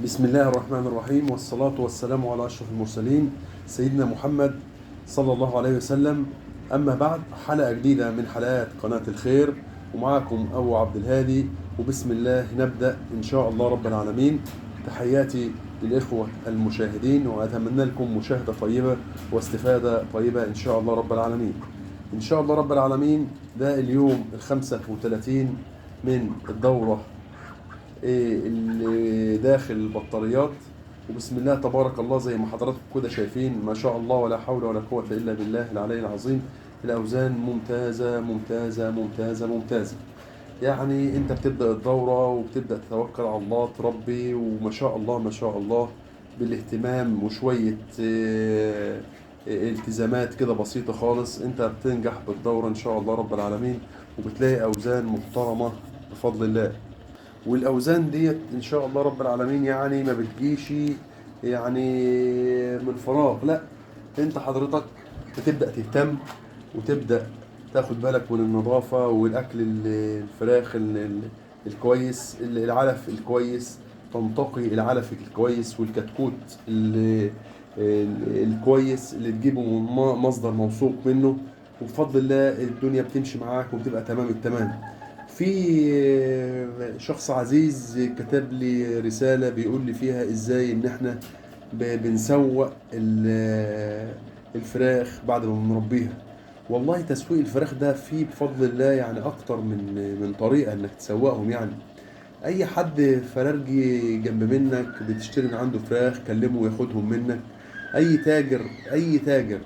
بسم الله الرحمن الرحيم، والصلاة والسلام على أشرف المرسلين سيدنا محمد صلى الله عليه وسلم. أما بعد، حلقة جديدة من حلقات قناة الخير، ومعكم أبو عبد الهادي، وبسم الله نبدأ إن شاء الله رب العالمين. تحياتي للإخوة المشاهدين، وأتمنى لكم مشاهدة طيبة واستفادة طيبة إن شاء الله رب العالمين. إن شاء الله رب العالمين ده اليوم 35 من الدورة اللي داخل البطاريات، وبسم الله تبارك الله زي ما حضراتكم كده شايفين ما شاء الله ولا حول ولا قوة إلا بالله العلي العظيم. الأوزان ممتازة ممتازة ممتازة ممتازة. يعني انت بتبدأ الدورة وبتبدأ تتوكل على الله تربي، وما شاء الله ما شاء الله بالاهتمام وشوية التزامات كده بسيطة خالص انت بتنجح بالدورة ان شاء الله رب العالمين، وبتلاقي أوزان محترمة بفضل الله. والاوزان ديت ان شاء الله رب العالمين يعني ما بتجيش يعني من فراغ، لا، انت حضرتك بتبدا تهتم وتبدا تاخد بالك من النظافة والاكل، الفراخ الكويس، العلف الكويس، تنتقي العلف الكويس والكتكوت الكويس اللي تجيبه من مصدر موثوق منه، وبفضل الله الدنيا بتمشي معاك وبتبقى تمام التمام. في شخص عزيز كتب لي رسالة بيقول لي فيها ازاي ان احنا بنسوق الفراخ بعد ما بنربيها. والله تسويق الفراخ ده فيه بفضل الله يعني اكتر من طريقة انك تسوقهم. يعني اي حد فرارجي جنب منك بتشتري من عنده فراخ كلمة وياخدهم منك. اي تاجر، اي تاجر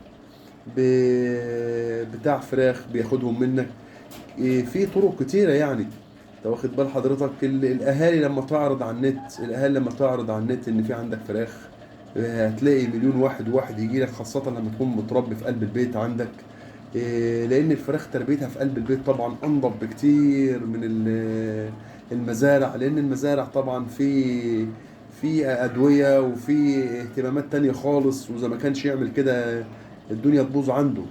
بتاع فراخ بياخدهم منك. في طرق كتيرة. يعني انت واخد بال حضرتك الاهالي لما تعرض على النت، الاهالي لما تعرض على النت ان في عندك فراخ، هتلاقي مليون واحد وواحد يجي لك، خاصة لما تكون متربي في قلب البيت عندك. لان الفراخ تربيتها في قلب البيت طبعا انضف بكتير من المزارع، لان المزارع طبعا في ادوية وفي اهتمامات تانية خالص، وإذا ما كانش يعمل كده الدنيا تبوظ عنده.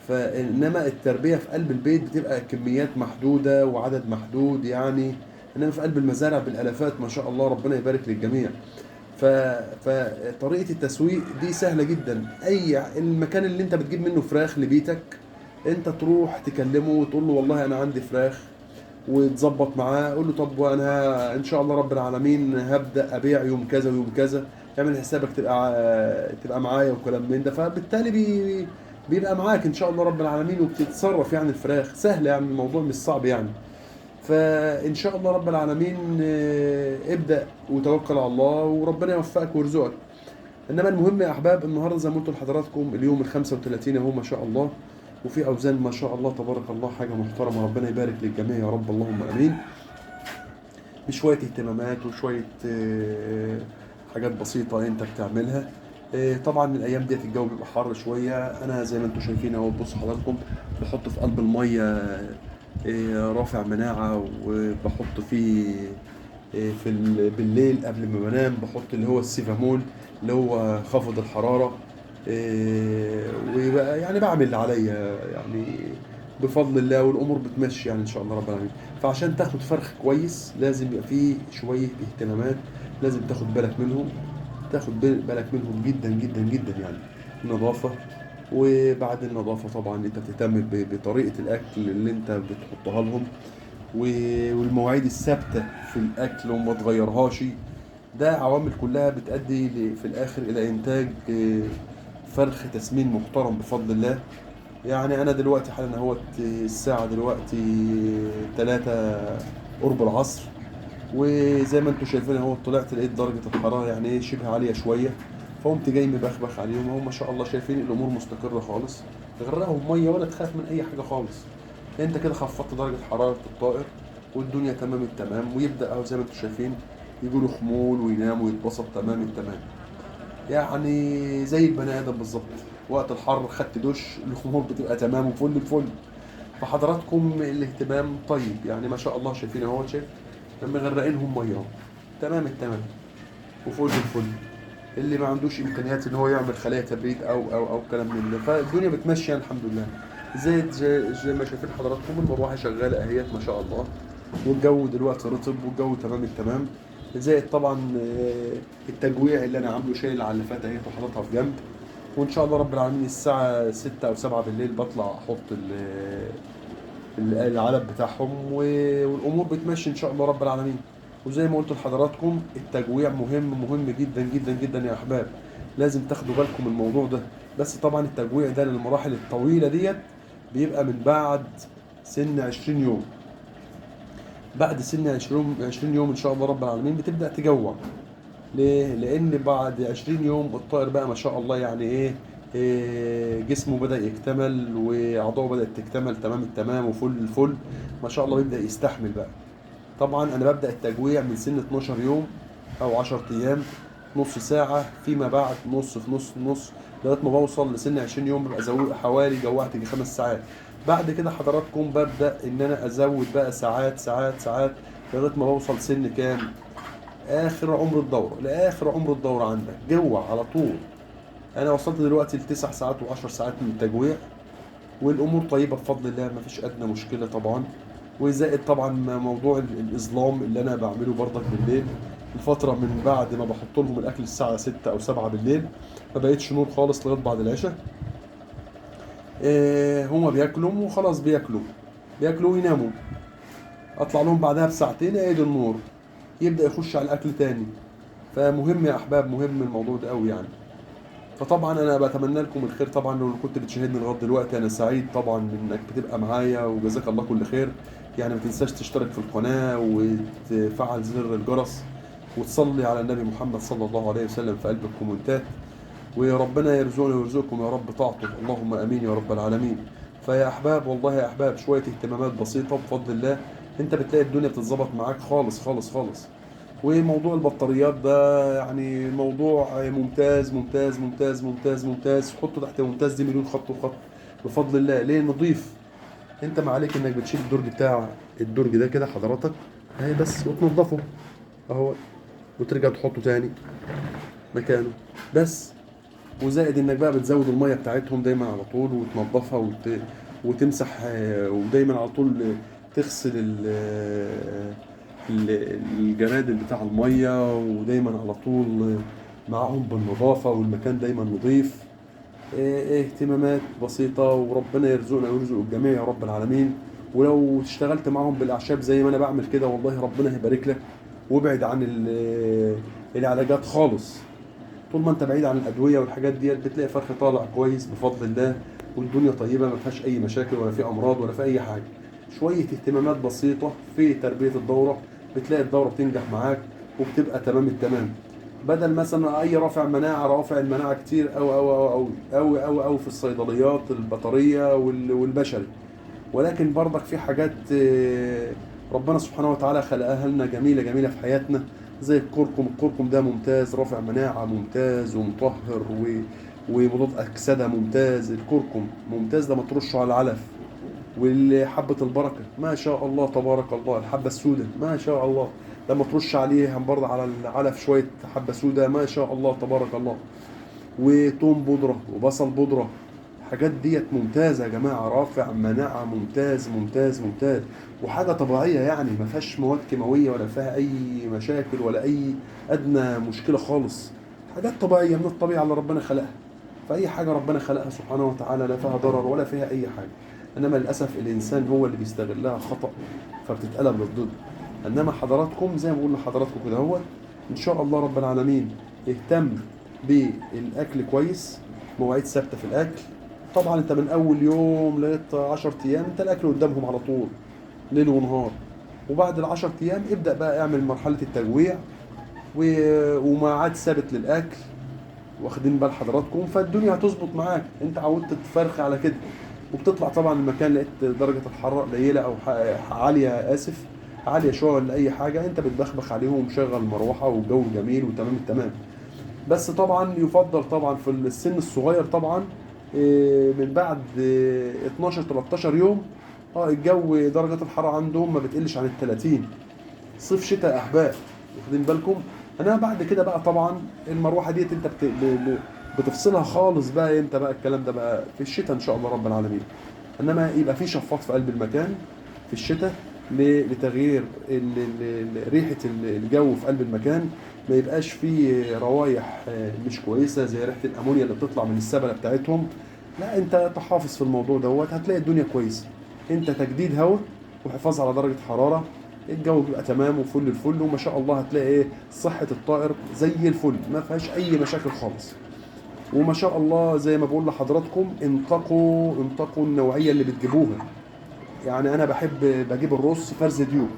فإنما التربية في قلب البيت بتبقى كميات محدودة وعدد محدود يعني، إنما في قلب المزارع بالآلافات ما شاء الله، ربنا يبارك للجميع. فطريقة التسويق دي سهلة جدا. أي المكان اللي أنت بتجيب منه فراخ لبيتك أنت تروح تكلمه وتقول له والله أنا عندي فراخ، وتظبط معاه، قول له طب وأنا إن شاء الله رب العالمين هبدأ أبيع يوم كذا ويوم كذا، اعمل حسابك تبقى معايا وكلام من ده. فبالتالي بيبقى معاك ان شاء الله رب العالمين، وبتتصرف. يعني الفراخ سهلة، يعني الموضوع مش صعب يعني. فان شاء الله رب العالمين ابدا وتوكل على الله وربنا يوفقك ويرزقك. انما المهم يا احباب النهارده زي ما قلت لحضراتكم اليوم 35 اهو ما شاء الله، وفي اوزان ما شاء الله تبارك الله حاجة محترمه، ربنا يبارك للجميع يا رب اللهم امين. بشوية اهتمامات وشوية حاجات بسيطة انت بتعملها. طبعا الايام ديت الجو بيبقى حر شوية. انا زي ما انتم شايفين اهو، بصوا حضراتكم بحط في قلب المية رافع مناعة، وبحط فيه في بالليل قبل ما بنام بحط اللي هو السيفامول اللي هو خفض الحرارة. وبقى يعني بعمل اللي عليا يعني بفضل الله، والامور بتمشي يعني ان شاء الله رب العالمين. فعشان تاخد فرخ كويس لازم يبقى فيه شوية اهتمامات، لازم تاخد بالك منهم، تاخد بالك منهم جدا جدا جدا. يعني النظافة، وبعد النظافة طبعا انت بتهتم بطريقة الاكل اللي انت بتحطها لهم، والمواعيد الثابتة في الاكل وما تغيرهاش. ده عوامل كلها بتؤدي في الاخر الى انتاج فرخ تسمين محترم بفضل الله. يعني انا دلوقتي حالا اهوت الساعة دلوقتي 3 قرب العصر، وزي ما انتم شايفين اهو طلعت لقيت درجة الحرارة يعني شبه عالية شوية، فقمت جاي مبخبخ عليهم اهو ما شاء الله، شايفين الامور مستقرة خالص. غرقهم مية ولا تخاف من اي حاجة خالص، انت كده خفضت درجة حرارة الطائر والدنيا تمام التمام. ويبدأ اهو زي ما انتم شايفين يجيله خمول وينام ويتبسط تمام التمام، يعني زي البني ادم بالظبط. وقت الحر خدت دش، الخمول بتبقى تمام وفل الفل. فحضراتكم الاهتمام طيب يعني ما شاء الله، شايفين اهو، شايف لما غرقينهم مية تمام التمام وفل الفل. اللي ما عندوش امكانيات ان هو يعمل خلايا تبريد او او او كلام من ده، فالدنيا بتمشي يعني الحمد لله. زي ما شايفين حضراتكم المروحة شغالة اهيت ما شاء الله، والجو دلوقتي رطب والجو تمام التمام. زائد طبعا التجويع اللي انا عامله، شايل العلافات اهي وحاططها في جنب. وان شاء الله رب العالمين الساعة 6 او 7 بالليل بطلع احط العلب بتاعهم، والامور بتمشي ان شاء الله رب العالمين. وزي ما قلت لحضراتكم التجويع مهم مهم جدا جدا جدا يا احباب، لازم تاخدوا بالكم من الموضوع ده. بس طبعا التجويع ده للمراحل الطويلة ديت بيبقى من بعد سن 20 يوم. بعد سن 20 يوم ان شاء الله رب العالمين بتبدا تجوع. ليه؟ لان بعد 20 يوم الطائر بقى ما شاء الله يعني ايه جسمه بدأ يكتمل واعضائه بدأت تكتمل تمام التمام وفل الفل ما شاء الله، بيبدأ يستحمل بقى. طبعا انا ببدأ التجويع من سن 12 يوم او 10 ايام، نص ساعة فيما بعد، نص في نص نص، لغاية ما بوصل لسن 20 يوم ببقى زود حوالي جوعت يجي 5 ساعات. بعد كده حضراتكم ببدأ ان انا ازود بقى ساعات ساعات ساعات لغاية ما بوصل سن كام؟ اخر عمر الدورة. لاخر عمر الدورة عندك جوع على طول. انا وصلت دلوقتي ل9 ساعات و10 ساعات من التجويع، والامور طيبة بفضل الله، مفيش ادنى مشكلة طبعا. وزائد طبعا موضوع الاظلام اللي انا بعمله برضك بالليل، الفترة من بعد ما بحط لهم الاكل الساعة 6 او 7 بالليل ما بقتش نور خالص لغاية بعد العشاء. هما بياكلوا وخلاص، بياكلوا ويناموا. اطلع لهم بعدها بساعتين اعيد النور، يبدا يخش على الاكل تاني. فمهم يا احباب، مهم الموضوع ده قوي يعني. فطبعا انا بتمنى لكم الخير. طبعا لو كنت بتشاهدني لغاية دلوقتي انا سعيد طبعا انك بتبقى معايا، وجزاك الله كل خير. يعني ما تنساش تشترك في القناة وتفعل زر الجرس وتصلي على النبي محمد صلى الله عليه وسلم في قلب الكومنتات، وربنا يرزقنا ويرزقكم يا رب طاعته، اللهم امين يا رب العالمين. فيا احباب، والله يا احباب شوية اهتمامات بسيطة بفضل الله انت بتلاقي الدنيا بتتظبط معاك خالص خالص خالص. وموضوع البطاريات ده يعني موضوع ممتاز ممتاز ممتاز ممتاز ممتاز، حطه تحت ممتاز دي مليون خط وخط بفضل الله. ليه؟ نضيف. انت ما عليك انك بتشيل الدرج بتاع الدرج ده كده حضرتك اهي بس، وتنضفه اهو، وترجع تحطه تاني مكانه بس. وزائد انك بقى بتزود المية بتاعتهم دايما على طول وتنضفها وتمسح، ودايما على طول تغسل الجرادل بتاع المية، ودايما على طول معاهم بالنظافة، والمكان دايما نظيف. اهتمامات بسيطة، وربنا يرزقنا ويرزق الجميع يا رب العالمين. ولو اشتغلت معاهم بالاعشاب زي ما انا بعمل كده والله ربنا هيبارك لك. وابعد عن العلاجات خالص، طول ما انت بعيد عن الادوية والحاجات ديت بتلاقي فرخ طالع كويس بفضل الله، والدنيا طيبة ما فيهاش اي مشاكل ولا في امراض ولا في اي حاجة. شوية اهتمامات بسيطة في تربيه الدورة بتلاقي الدورة بتنجح معاك وبتبقى تمام التمام. بدل مثلا اي رافع مناعة، رافع المناعة كتير او او او او او او في الصيدليات البطارية والبشري، ولكن برضك في حاجات ربنا سبحانه وتعالى خلقها لنا جميلة جميلة في حياتنا، زي الكركم. الكركم ده ممتاز، رافع مناعة ممتاز، ومطهر ومضاد اكسده ممتاز. الكركم ممتاز لما ترشه على العلف. والحبة البركة ما شاء الله تبارك الله، الحبة السوداء ما شاء الله لما ترش عليها برضه على العلف شوية حبة سوداء ما شاء الله تبارك الله. وتوم بودرة وبصل بودرة، الحاجات ديت ممتازة يا جماعة، رافع مناعة ممتاز ممتاز ممتاز، وحاجة طبيعية يعني ما فيهاش مواد كيماوية ولا فيها أي مشاكل ولا أي أدنى مشكلة خالص. حاجات طبيعية من الطبيعة اللي ربنا خلقها. فأي حاجة ربنا خلقها سبحانه وتعالى لا فيها ضرر ولا فيها أي حاجة، إنما للأسف الإنسان هو اللي بيستغلها خطأ فبتتقلب للضد. إنما حضراتكم زي ما بقول لحضراتكم كده هو إن شاء الله رب العالمين اهتم بالأكل كويس، مواعيد ثابتة في الأكل. طبعا أنت من أول يوم لغاية 10 أيام أنت الأكل قدامهم على طول ليل ونهار، وبعد ال10 أيام ابدأ بقى اعمل مرحلة التجويع وميعاد ثابت للأكل، واخدين بال حضراتكم، فالدنيا هتظبط معاك. انت عودت الفرخ على كده، وبتطلع طبعا المكان لقيت درجة الحرارة قليلة او عالية، اسف عالية شوية ولا اي حاجة، انت بتبخبخ عليهم ومشغل مروحة والجو جميل وتمام التمام. بس طبعا يفضل طبعا في السن الصغير طبعا من بعد 12-13 يوم الجو درجة الحرارة عندهم ما بتقلش عن 30، صيف شتاء احباب، واخدين بالكم. انا بعد كده بقى طبعا المروحة ديت انت بتفصلها خالص بقى. امتى بقى الكلام ده؟ بقى في الشتاء ان شاء الله رب العالمين. انما يبقى في شفاط في قلب المكان في الشتاء، لتغيير ريحه الجو في قلب المكان، ما يبقاش فيه روايح مش كويسة زي ريحه الامونيا اللي بتطلع من السبله بتاعتهم. لا، انت تحافظ في الموضوع دوت هتلاقي الدنيا كويسة. انت تجديد هواء وحفاظ على درجه حرارة الجو بيبقى تمام وفل الفل، وما شاء الله هتلاقي ايه صحة الطائر زي الفل، ما فيهاش اي مشاكل خالص. وما شاء الله زي ما بقول لحضراتكم، انتقوا النوعية اللي بتجيبوها. يعني انا بحب بجيب الرص فرز ديوك،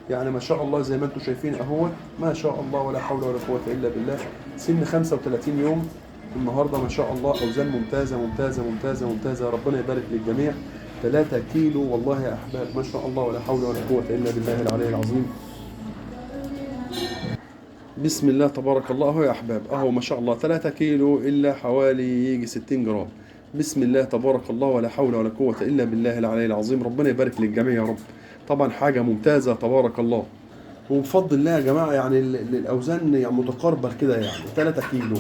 يعني ما شاء الله زي ما انتم شايفين اهو، ما شاء الله ولا حول ولا قوة الا بالله. سن 35 يوم النهارده ما شاء الله، اوزان ممتازة ممتازة ممتازة ممتازة، ربنا يبارك للجميع. 3 كيلو والله يا احباب، ما شاء الله ولا حول ولا قوة الا بالله العلي العظيم. بسم الله تبارك الله. اهو يا احباب، اهو ما شاء الله 3 كيلو الا حوالي يجي 60 جرام. بسم الله تبارك الله ولا حول ولا قوة الا بالله العلي العظيم، ربنا يبارك للجميع يا رب. طبعا حاجة ممتازة تبارك الله، وبفضل الله يا جماعة. يعني الاوزان يعني متقاربة كده، يعني 3 كيلو،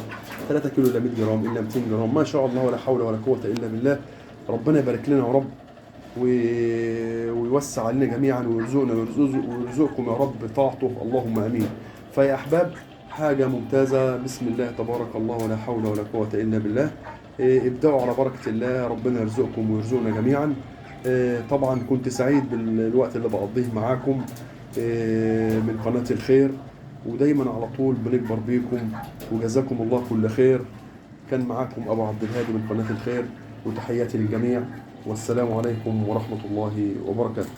3 كيلو الا 100 جرام الا 200 جرام، ما شاء الله ولا حول ولا قوة الا بالله. ربنا يبارك لنا يا رب ويوسع علينا جميعا ويرزقنا ويرزقكم يا رب طاعته، اللهم امين. فيا احباب حاجة ممتازة، بسم الله تبارك الله ولا حول ولا قوة الا بالله. ابدأوا على بركة الله، ربنا يرزقكم ويرزقنا جميعا. طبعا كنت سعيد بالوقت اللي بقضيه معاكم من قناة الخير، ودايما على طول بنكبر بيكم، وجزاكم الله كل خير. كان معاكم أبو عبد الهادي من قناة الخير، وتحياتي للجميع، والسلام عليكم ورحمة الله وبركاته.